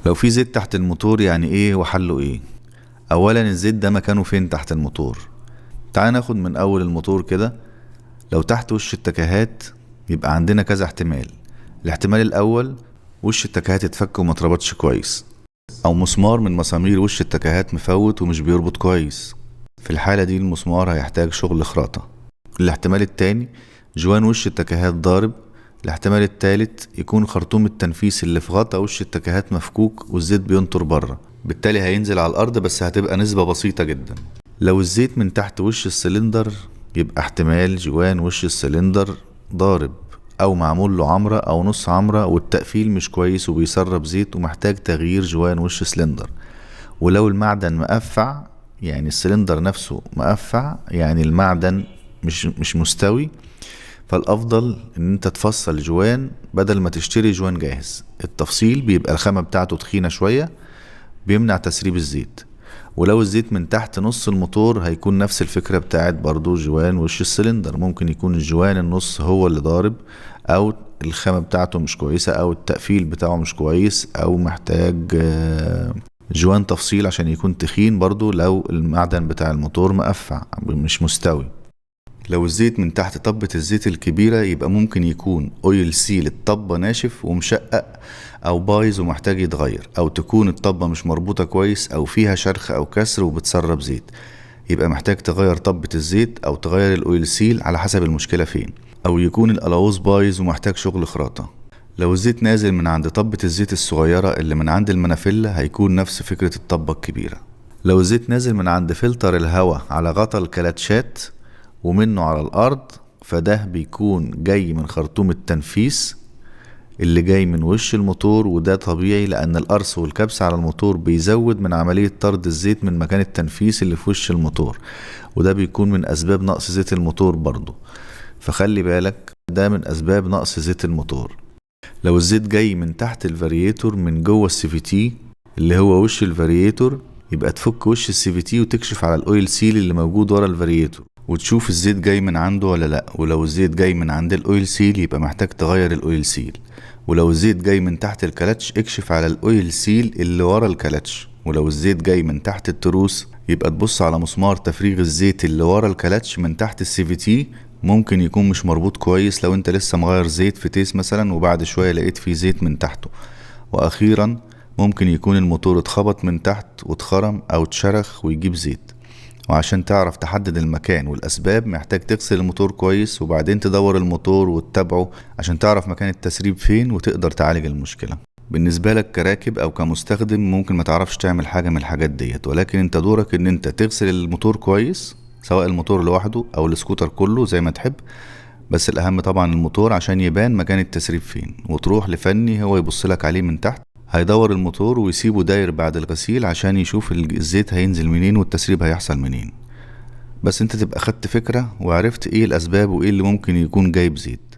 لو في زيت تحت الموتور يعني ايه وحله ايه؟ اولا الزيت ده مكانه فين تحت الموتور؟ تعال ناخد من اول الموتور كده. لو تحت وش التكاهات يبقى عندنا كذا احتمال. الاحتمال الاول وش التكاهات اتفك وما اتربطش كويس، او مسمار من مسامير وش التكاهات مفوت ومش بيربط كويس، في الحالة دي المسمار هيحتاج شغل خراطة. الاحتمال التاني جوان وش التكاهات ضارب. الاحتمال التالت يكون خرطوم التنفيس اللي في غطا وش التكاهات مفكوك والزيت بينطر بره، بالتالي هينزل على الارض بس هتبقى نسبة بسيطة جدا. لو الزيت من تحت وش السلندر يبقى احتمال جوان وش السلندر ضارب او معمول له عمرة او نص عمرة والتقفيل مش كويس وبيسرب زيت ومحتاج تغيير جوان وش سلندر. ولو المعدن مقفع، يعني السلندر نفسه مقفع، يعني المعدن مش مستوي، فالافضل ان انت تفصل جوان بدل ما تشتري جوان جاهز. التفصيل بيبقى الخامة بتاعته تخينة شوية، بيمنع تسريب الزيت. ولو الزيت من تحت نص الموتور هيكون نفس الفكرة بتاعت برضو جوان وش السلندر، ممكن يكون الجوان النص هو اللي ضارب، او الخامة بتاعته مش كويسة، او التقفيل بتاعه مش كويس، او محتاج جوان تفصيل عشان يكون تخين برضو لو المعدن بتاع الموتور مقفع مش مستوي. لو الزيت من تحت طبة الزيت الكبيرة يبقى ممكن يكون oil seal الطبة ناشف ومشقق او بايظ ومحتاج يتغير، او تكون الطبة مش مربوطة كويس او فيها شرخ او كسر وبتسرب زيت، يبقى محتاج تغير طبة الزيت او تغير ال oil seal على حسب المشكلة فين، او يكون القلاووظ بايظ ومحتاج شغل خراطة. لو الزيت نازل من عند طبة الزيت الصغيرة اللي من عند المنافلة هيكون نفس فكرة الطبة الكبيرة. لو الزيت نازل من عند فلتر الهواء على غطا الكلاتشات ومنه على الأرض، فده بيكون جاي من خرطوم التنفيس اللي جاي من وش الموتور، وده طبيعي لأن القرص والكبس على الموتور بيزود من عملية طرد الزيت من مكان التنفيس اللي في وش الموتور، وده بيكون من أسباب نقص زيت الموتور برضو، فخلي بالك ده من أسباب نقص زيت الموتور. لو الزيت جاي من تحت الفاريتور من جوه ال CVT اللي هو وش الفاريتور، يبقى تفك وش ال CVT وتكشف على ال oil seal اللي موجود ورا الفاريتور وتشوف الزيت جاي من عنده ولا لا. ولو الزيت جاي من عند ال oil seal يبقى محتاج تغير ال oil seal. ولو الزيت جاي من تحت الكلاتش اكشف على ال oil seal اللي ورا الكلاتش. ولو الزيت جاي من تحت التروس يبقى تبص على مسمار تفريغ الزيت اللي ورا الكلاتش من تحت ال CVT، ممكن يكون مش مربوط كويس لو انت لسه مغير زيت في تيس مثلا وبعد شوية لقيت فيه زيت من تحته. واخيرا ممكن يكون الموتور اتخبط من تحت واتخرم او اتشرخ ويجيب زيت. وعشان تعرف تحدد المكان والأسباب محتاج تغسل الموتور كويس وبعدين تدور الموتور وتتابعه عشان تعرف مكان التسريب فين وتقدر تعالج المشكلة. بالنسبة لك كراكب أو كمستخدم ممكن ما تعرفش تعمل حاجة من الحاجات ديت، ولكن انت دورك ان انت تغسل الموتور كويس، سواء الموتور لوحده أو السكوتر كله زي ما تحب، بس الأهم طبعا الموتور عشان يبان مكان التسريب فين، وتروح لفني هو يبص لك عليه من تحت، هيدور الموتور ويسيبه داير بعد الغسيل عشان يشوف الزيت هينزل منين والتسريب هيحصل منين. بس انت تبقى خدت فكرة وعرفت ايه الاسباب وايه اللي ممكن يكون جايب زيت.